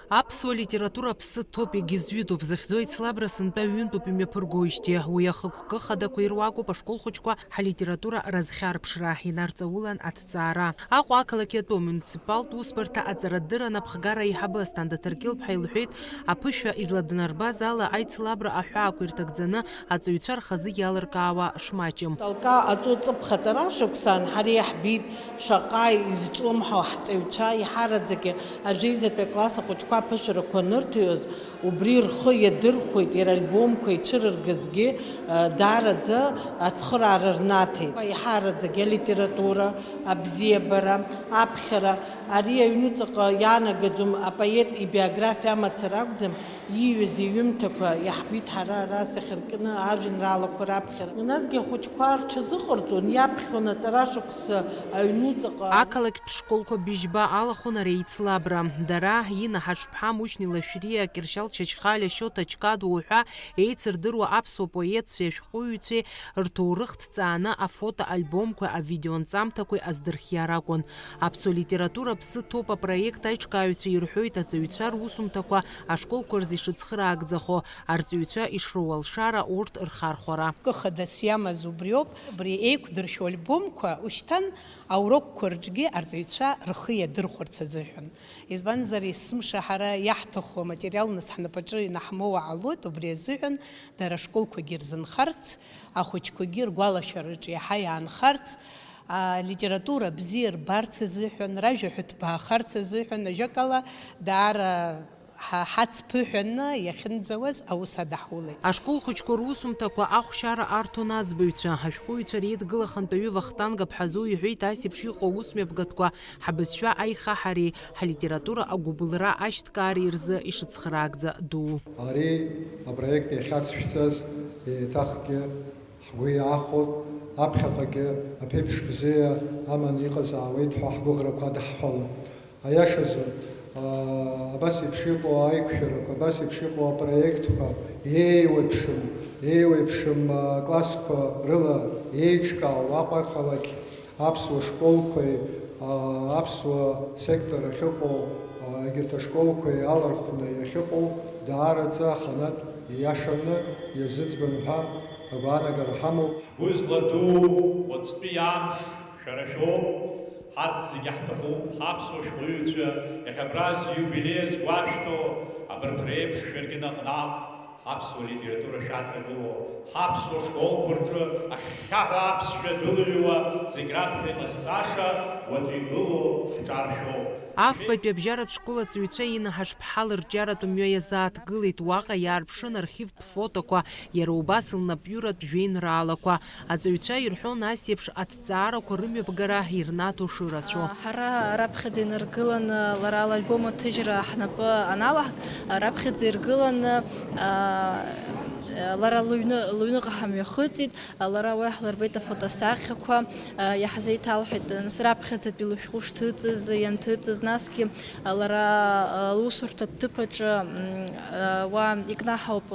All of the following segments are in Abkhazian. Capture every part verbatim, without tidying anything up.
Аԥсуа литература аԥсы ҭоуп, егьызҩыдоуп захьӡу аицлабра сынтәа ҩынтәуп имҩаԥыргоижьҭеи. Уи ахықәкы хадақәа ируакуп ашколхәыҷқәа ҳалитература разхьарԥшра инарҵаулан аҭҵаара. Аҟәа ақалақь атәы амуниципалтә усбарҭа аҵарадырра анапхгара аиҳабы Асҭанда Ҭаркьыл-ԥҳа илҳәеит, аԥышәа изладнарбаз ала аицлабра аҳәаақәа ирҭагӡаны аҵаҩцәа рхазы иалыркаауа шмаҷым. Талка аҵо ҵыԥх аҵара шықәсан ҳара иаҳбеит шаҟа изҿлымҳау ҳҵаҩцәа, еиҳараӡакгьы ажәеизатәи акласс ахәыҷқәа аԥышәарақәа анырҭоз, убри рхы иадырхәеит, иара альбомқәа ицәырыргазгьы, э, даараӡа ацхыраара рнаҭеит. Еиҳараӡагьы алитература, абзиабара, аԥхьара, ари аҩнуҵаҟа иаанагаӡом, апоет ибиографиа амацара акәӡам, ииҩыз иҩымҭақәа иаҳбеит ҳара ара сахьаркны ажәеинраалақәа раԥхьара. Насгьы ахәыҷқәа рҽазыҟарҵон, иаԥхьон аҵара шықәса аҩнуҵаҟа. Ақалақьтә школқәа быжьба алахәын ари аицлабра. Дара, Инна Ҳаҽԥҳа, Мушьни Лашәриа, Кьыршьал Чачхалиа, Шьоҭа Чкадуа уҳәа еицырдыруа аԥсуа поетцәеи ашәҟәыҩҩцәеи рҭоурых ҭҵааны афотоальбомқәеи авидеонҵамҭақәеи аздырхиар акәын. Аԥсуа литература аԥсы ҭоуп апроект аиҿкааҩцәа ирҳәоит аҵаҩцәа русумҭақәа ашколқәа рзы ишыцхыраагӡахо, арҵаҩцәа ишроуа алшара урҭ рхархәара. Кы хадас иамаз убриоуп, абри еиқәдыршәо альбомқәа ушьҭан аурокқәа рҿгьы арҵаҩцәа рхы иадырхәарц азыҳәан. Избанзар, есымша ҳара иаҳҭаху аматериал нас ҳнапаҿы инаҳмоуа ҟалоит, убри азыҳәан дара ашколқәагьы ирзынхарц, ахәыҷқәагьы ргәалашәараҿы иаҳа иаанхарц, алитература бзиа рбарц азыҳәан, ражәа ҳәа ҭбаахарц азыҳәан, ажәакала, даара ҳа-, ҳацԥыҳәаны иахьынӡауаз аус адаҳулеит. Ашкол хәыҷқәа русумҭақәа ахәшьара арҭон аӡбаҩцәа, ашәҟәыҩҩцәа реидгыла ахантәаҩы Вахтанг Аԥҳазоу иҳәеит, ас еиԥш иҟоу аусмҩаԥгатәқәа ҳабызшәа аихаҳареи ҳалитература агәыбылра ашьҭкаареи рзы ишыцхраагӡа ду. Ари апроект иахьацшәҵаз еиҭахгьы ҳгәы иаахәоит, аԥхьаҟагьы аԥеиԥш бзиа аманы иҟазаауеит ҳәа ҳгәыӷрақәа адаҳҳәалоит. Аиашазы, аа, абас еиԥш иҟоу аиқәшәарақәа, абас еиԥш иҟоу апроектқәа еиуеиԥшым, еиуеиԥшым, аа, классқәа рыла еиҿкаау Аҟәа ақалақь аԥсуа школқәеи, аа, аԥсуа сектор ахьыҟоу, аа, егьырҭ ашколқәеи алархәны иахьыҟоу даараӡа аханатә ииашаны иазыӡбан ҳәа агәаанагара ҳамоуп. Ҳгәы зладуу уаҵәтәи амш шәара шәоуп, ҳарҭ зегьы ҳҭахуп, ҳаԥсуа шәҟәыҩҩцәа, иахьа абра зиубилеи азгәашәҭо, абарҭ реиԥш шәаргьы наҟ-наҟ ҳаԥсуа литература шәаҵагылоу, ҳаԥсуа школқәа рҿы ахьхьаҳәа аԥсшәа дәылҩуа, зегь раԥхьа иҟазҵаша уаҵәы игылоу ҳҿаршәоуп. Афбатәи абжьаратә школ аҵаҩцәа Инна Ҳаҽԥҳа лырҿиаратә мҩа иазааҭгылеит, уаҟа иаарԥшын архивтә фотоқәа, иара убас лнапҩыратә жәеинраалақәа. Аҵаҩцәа ирҳәон ас еиԥш аҭҵаарақәа рымҩаԥгара ирнаҭо шырацәоу. Ҳара раԥхьаӡа инаргыланы, лара лальбом аҭыжьра ҳнапы аналаҳк, раԥхьаӡа иргыланы, лара лыҩны, лыҩныҟа ҳамҩахыҵит, лара уи ҳлырбеит афотосахьақәа, иаҳзеиҭалҳәеит, нас раԥхьаӡатәи лышәҟәы шҭыҵыз, ианҭыҵыз, насгьы лара лусурҭа ҭыԥ аҿы, м, уа икнаҳауп,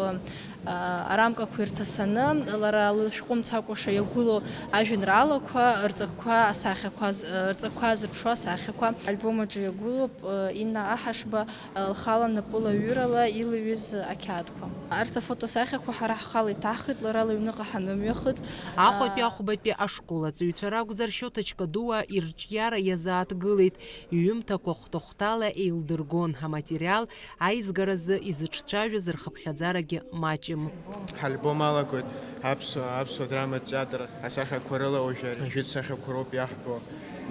а, арамкақәа ирҭасаны, лара лышәҟәы мцакәаша иагәылоу ажәеинраалақәа, рҵакқәа, асахьақәа з-, рҵакқәа зырԥшу асахьақәа. Альбом аҿы иагәылоуп, а, Инна Аҳашба, а, лхала напылаҩырала илҩыз ақьаадқәа. Арҭ афотосахьақәа ҳара ҳхала иҭаҳхит, лара лыҩныҟа ҳанымҩахыҵ. Аҟәатәи, а, ахәбатәи ашкол аҵаҩцәа ракәзар, Шьоҭа Чкадуа ирҿиара иазааҭгылеит, иҩымҭақәа хәҭа-хәҭала еилдыргон, аматериал аизгаразы изыҿцәажәаз рхыԥхьаӡарагьы маҷым. Ҳальбом алагоит аԥсуа, аԥсуа драматә театр асахьақәа рыла, уажәы ажәытә сахьақәа роуп иаҳбо.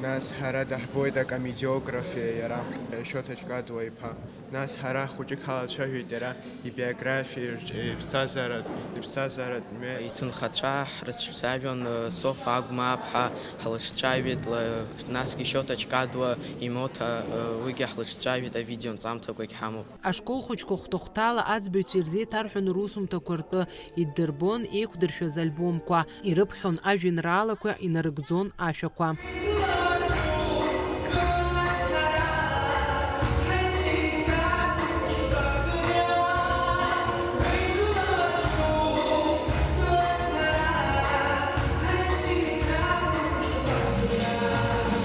Нас ҳара даҳбоит акомедиографи иара, Шьоҭа Чкадуа иԥа. Нас ҳара хәыҷык ҳалацәажәеит иара ибиографиа, ирҿ-, иԥсҭазааратә, иԥсҭазааратә мҩа. Иҭынхацәа ҳрыцәцәажәон, Софа Агәмаа-ԥҳа ҳлыҿцәажәеит, ла-, насгьы Шьоҭа Чкадуа Имоҭа, уигьы ҳлыҿцәажәеит, авидеонҵамҭақәагь ҳамоуп. Ашкол хәыҷқәа хәҭа-хәҭала аӡбаҩцәа ирзеиҭарҳәон русумҭақәа ртәы, иддырбон еиқәдыршәаз альбомқәа, ирыԥхьон ажәеинраалақәа, инарыгӡон ашәақәа.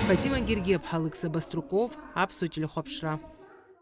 Фатима Гергиаԥҳа, Алықьса Баструков, Аԥсуа телехәаԥшра.